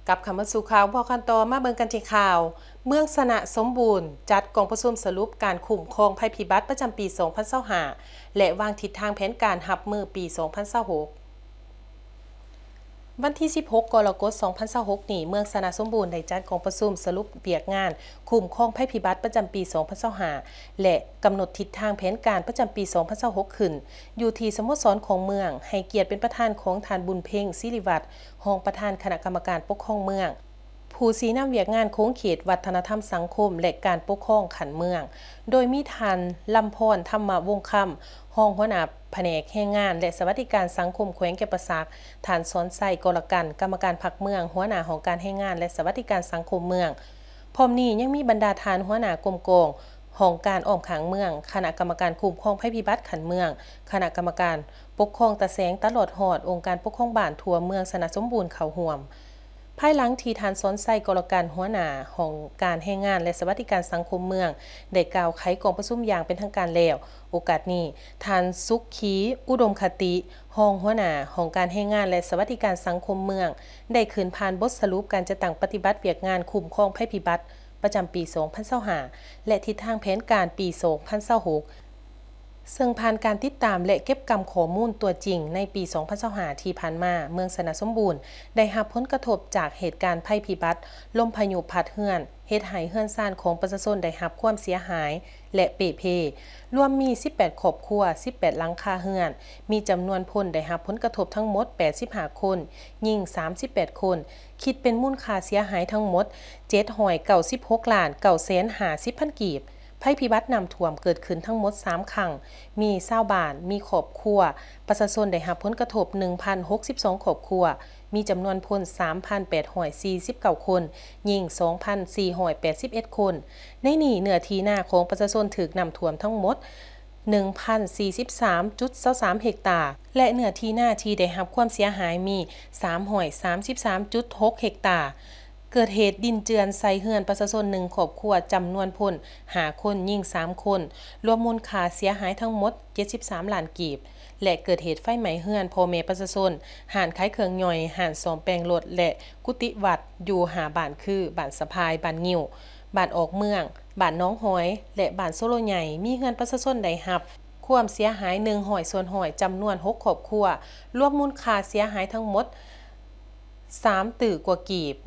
ກັບເຂົ້າມາສູ່ຂ່າວບອກກັນຕໍ່ ມາເບິ່ງກັນທີ່ຂ່າວ. ເມືອງຊະນະສົມບູນ ຈັດກອງປະຊຸມສະຫຼຸບການຄຸ້ມຄອງໄພພິບັດປະຈຳປີສອງພັນຊາວຫ້າ ແລະ ວາງທິດທາງແຜນການຮັບມືປີສອງພັນຊາວຫົກ. ວັນທີສິບຫົກ ກໍລະກົດ ສອງພັນຊາວຫົກນີ້, ເມືອງຊະນະສົມບູນໄດ້ຈັດກອງປະຊຸມສະຫຼຸບວຽກງານຄຸ້ມຄອງໄພພິບັດປະຈຳປີສອງພັນຊາວຫ້າ ແລະ ກຳນົດທິດທາງແຜນການປະຈຳປີສອງພັນຊາວຫົກຂຶ້ນ ຢູ່ທີ່ສະໂມສອນຂອງເມືອງ, ໃຫ້ກຽດເປັນປະທານຂອງທ່ານ ບຸນເພັງ ສິລິວັດ ຮອງປະທານຄະນະກຳມະການປົກຄອງເມືອງ, ຜູ້ຊີ້ນຳວຽກງານຂົງເຂດວັດທະນະທຳສັງຄົມ ແລະ ການປົກຄອງຂັ້ນເມືອງ, ໂດຍມີທ່ານ ລຳພອນ ທຳມະວົງຄຳ ຮອງຫົວໜ້າພະແນກແຮງງານ ແລະ ສະຫວັດດີການສັງຄົມແຂວງຈຳປາສັກ, ທ່ານ ສອນໄຊ ກໍລະກັນ ກຳມະການພັກເມືອງ, ຫົວໜ້າຫ້ອງການແຮງງານ ແລະ ສະຫວັດດີການສັງຄົມເມືອງ. ພ້ອມນີ້ຍັງມີບັນດາທ່ານຫົວໜ້າກົມກອງ, ຫ້ອງການອ້ອມຂ້າງເມືອງ, ຄະນະກຳມະການຄຸ້ມຄອງໄພພິບັດຂັ້ນເມືອງ, ຄະນະກຳມະການປົກຄອງຕາແສງ ຕະຫຼອດຮອດອົງການປົກຄອງບ້ານທົ່ວເມືອງຊະນະສົມບູນເຂົ້າຮ່ວມ. ພາຍຫຼັງທີ່ທ່ານ ສອນໄຊ ກໍລະກັນ ຫົວໜ້າຫ້ອງການແຮງງານ ແລະ ສະຫວັດດີການສັງຄົມເມືອງ ໄດ້ກ່າວໄຂກອງປະຊຸມຢ່າງເປັນທາງການແລ້ວ, ໂອກາດນີ້ ທ່ານ ສຸກຂີ ອຸດົມຄະຕິ ຮອງຫົວໜ້າຫ້ອງການແຮງງານ ແລະ ສະຫວັດດີການສັງຄົມເມືອງ ໄດ້ຂຶ້ນຜ່ານບົດສະຫຼຸບການຈັດຕັ້ງປະຕິບັດວຽກງານຄຸ້ມຄອງໄພພິບັດປະຈຳປີສອງພັນຊາວຫ້າ ແລະ ທິດທາງແຜນການປີສອງພັນຊາວຫົກ ເຊິ່ງຜ່ານການຕິດຕາມ ແລະ ເກັບກຳຂໍ້ມູນຕົວຈິງໃນປີສອງພັນຊາວຫ້າທີ່ຜ່ານມາ, ເມືອງຊະນະສົມບູນໄດ້ຮັບຜົນກະທົບຈາກເຫດການໄພພິບັດລົມພາຍຸພັດເຮືອນ, ເຮັດໃຫ້ເຮືອນຊານຂອງປະຊາຊົນໄດ້ຮັບຄວາມເສຍຫາຍ ແລະ ເປ່ເພ, ລວມມີສິບແປດຄອບຄົວ, ສິບແປດຫຼັງຄາເຮືອນ, ມີຈຳນວນຄົນໄດ້ຮັບຜົນກະທົບທັງໝົດແປດສິບຫ້າຄົນ, ຍິງສາມສິບແປດຄົນ, ຄິດເປັນມູນຄ່າເສຍຫາຍທັງໝົດເຈັດຮ້ອຍເກົ້າສິບຫົກລ້ານເກົ້າແສນຫ້າສິບພັນກີບ. ໄພພິບັດນ້ຳຖ້ວມເກີດຂຶ້ນທັງໝົດສາມຄັ້ງ, ມີຊາວບ້ານ, ມີຄອບຄົວ, ປະຊາຊົນໄດ້ຮັບຜົນກະທົບໜຶ່ງພັນຫົກສິບສອງຄອບຄົວ, ມີຈຳນວນຄົນສາມພັນແປດຮ້ອຍສີ່ສິບເກົ້າຄົນ, ຍິງສອງພັນສີ່ຮ້ອຍແປດສິບເອັດຄົນ. ໃນນີ້ເນື້ອທີ່ນາຂອງປະຊາຊົນຖືກນ້ຳຖ້ວມທັງໝົດໜຶ່ງພັນສີ່ສິບສາມຈຸດຊາວສາມເຮັກຕາ ແລະ ເນື້ອທີ່ນາທີ່ໄດ້ຮັບຄວາມເສຍຫາຍມີສາມຮ້ອຍສາມສິບສາມຈຸດຫົກເຮັກຕາ. ເກີດເຫດດິນເຈື່ອນໃສ່ເຮືອນປະຊາຊົນໜຶ່ງຄອບຄົວ, ຈຳນວນຄົນຫ້າຄົນ, ຍິງສາມຄົນ, ລວມມູນຄ່າເສຍຫາຍທັງໝົດເຈັດສິບສາມລ້ານກີບ ແລະ ເກີດເຫດໄຟໄໝ້ເຮືອນພໍ່ແມ່ປະຊາຊົນ, ຮ້ານຂາຍເຄື່ອງຍ່ອຍ, ຮ້ານສ້ອມແປງລົດ ແລະ ກຸຕິວັດ ຢູ່ຫ້າບ້ານຄື ບ້ານສະພາຍ, ບ້ານງິ້ວ, ບ້ານອອກເມືອງ, ບ້ານໜອງຫອຍ ແລະ ບ້ານໂຊໂລໃຫຍ່, ມີເຮືອນປະຊາຊົນໄດ້ຮັບຄວາມເສຍຫາຍໜຶ່ງຮ້ອຍສ່ວນຮ້ອຍ, ຈຳນວນຫົກຄອບຄົວ, ລວມມູນຄ່າເສຍຫາຍທັງໝົດ ສາມຕື້ກວ່າກີບ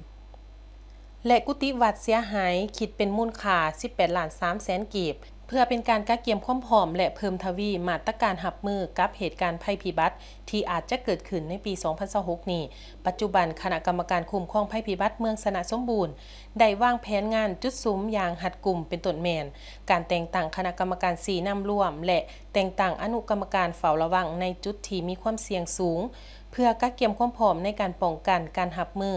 ແລະ ກຸຕິວັດເສຍຫາຍ ຄິດເປັນມູນຄ່າສິບແປດລ້ານສາມແສນກີບ. ເພື່ອເປັນການກະກຽມຄວາມພ້ອມ ແລະ ເພີ່ມທະວີມາດຕະການຮັບມືກັບເຫດການໄພພິບັດທີ່ອາດຈະເກີດຂຶ້ນໃນປີສອງພັນຊາວຫົກນີ້, ປັດຈຸບັນຄະນະກຳມະການຄຸ້ມຄອງໄພພິບັດເມືອງຊະນະສົມບູນ ໄດ້ວາງແຜນງານຈຸດສຸມຢ່າງຮັດກຸມ, ເປັນຕົ້ນແມ່ນ ການແຕ່ງຕັ້ງຄະນະກຳມະການຊີ້ນຳລວມ ແລະ ແຕ່ງຕັ້ງອະນຸກຳມະການເຝົ້າລະວັງໃນຈຸດທີ່ມີຄວາມສ່ຽງສູງ ເພື່ອກະກຽມຄວາມພ້ອມໃນການປ້ອງກັນ, ການຮັບມື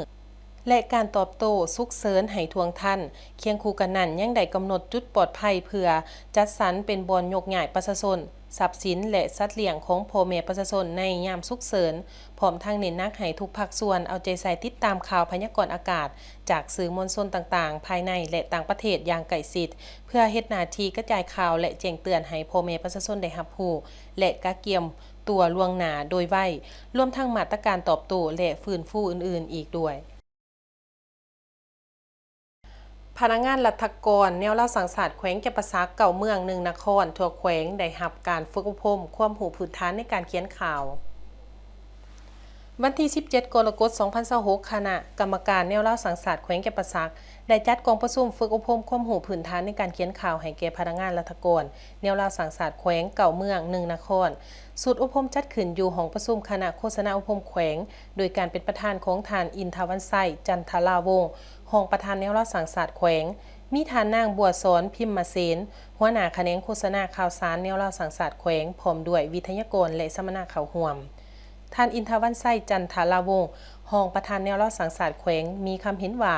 ແລະ ການຕອບໂຕ້ສຸກເສີນໃຫ້ທ່ວງທັນ. ຄຽງຄູ່ກັນນັ້ນ, ຍັງໄດ້ກຳນົດຈຸດປອດໄພເພື່ອຈັດສັນເປັນບ່ອນຍົກຍ້າຍປະຊາຊົນ, ຊັບສິນ ແລະ ສັດລ້ຽງຂອງພໍ່ແມ່ປະຊາຊົນໃນຍາມສຸກເສີນ, ພ້ອມທັງເນັ້ນໜັກໃຫ້ທຸກພາກສ່ວນເອົາໃຈໃສ່ຕິດຕາມຂ່າວພະຍາກອນອາກາດຈາກສື່ມວນຊົນຕ່າງໆ ພາຍໃນ ແລະ ຕ່າງປະເທດຢ່າງໃກ້ຊິດ, ເພື່ອເຮັດໜ້າທີ່ກະຈາຍຂ່າວ ແລະ ແຈ້ງເຕືອນໃຫ້ພໍ່ແມ່ປະຊາຊົນໄດ້ຮັບຮູ້ ແລະ ກະກຽມ ຕົວລ່ວງໜ້າໂດຍໄວ, ລວມທັງມາດຕະການຕອບໂຕ້ ແລະ ຟື້ນຟູອື່ນໆອີກດ້ວຍ. ພະນັກງານລັດຖະກອນແນວລາວສ້າງຊາດແຂວງຈຳປາສັກ ເກົ້າເມືອງ ໜຶ່ງນະຄອນ ທົ່ວແຂວງ ໄດ້ຮັບການຝຶກອົບຮົມຄວາມຮູ້ພື້ນຖານໃນການຂຽນຂ່າວ. ວັນທີສິບເຈັດ ກໍລະກົດ ສອງພັນຊາວຫົກ, ຄະນະກຳມະການແນວລາວສ້າງຊາດແຂວງຈຳປາສັກ ໄດ້ຈັດກອງປະຊຸມຝຶກອົບຮົມຄວາມຮູ້ພື້ນຖານໃນການຂຽນຂ່າວໃຫ້ແກ່ພະນັກງານລັດຖະກອນແນວລາວສ້າງຊາດແຂວງ ເກົ້າເມືອງ ໜຶ່ງນະຄອນ. ຊຸດອົບຮົມຈັດຂຶ້ນຢູ່ຫ້ອງປະຊຸມຄະນະໂຄສະນາອົບຮົມແຂວງ ໂດຍການເປັນປະທານຂອງທ່ານ ອິນທະວັນໄຊ ຈັນທະລາວົງ ຮອງປະທານແນວລາວສ້າງຊາດແຂວງ, ມີທ່ານນາງ ບົວສອນ ພິມມະເສນ ຫົວໜ້າຂະແໜງໂຄສະນາຂ່າວສານແນວລາວສ້າງຊາດແຂວງ ພ້ອມດ້ວຍວິທະຍາກອນ ແລະ ສຳມະນາເຂົ້າຮ່ວມ. ທ່ານ ອິນທະວັນໄຊ ຈັນທະລາວົງ ຮອງປະທານແນວລາວສ້າງຊາດແຂວງ ມີຄຳເຫັນວ່າ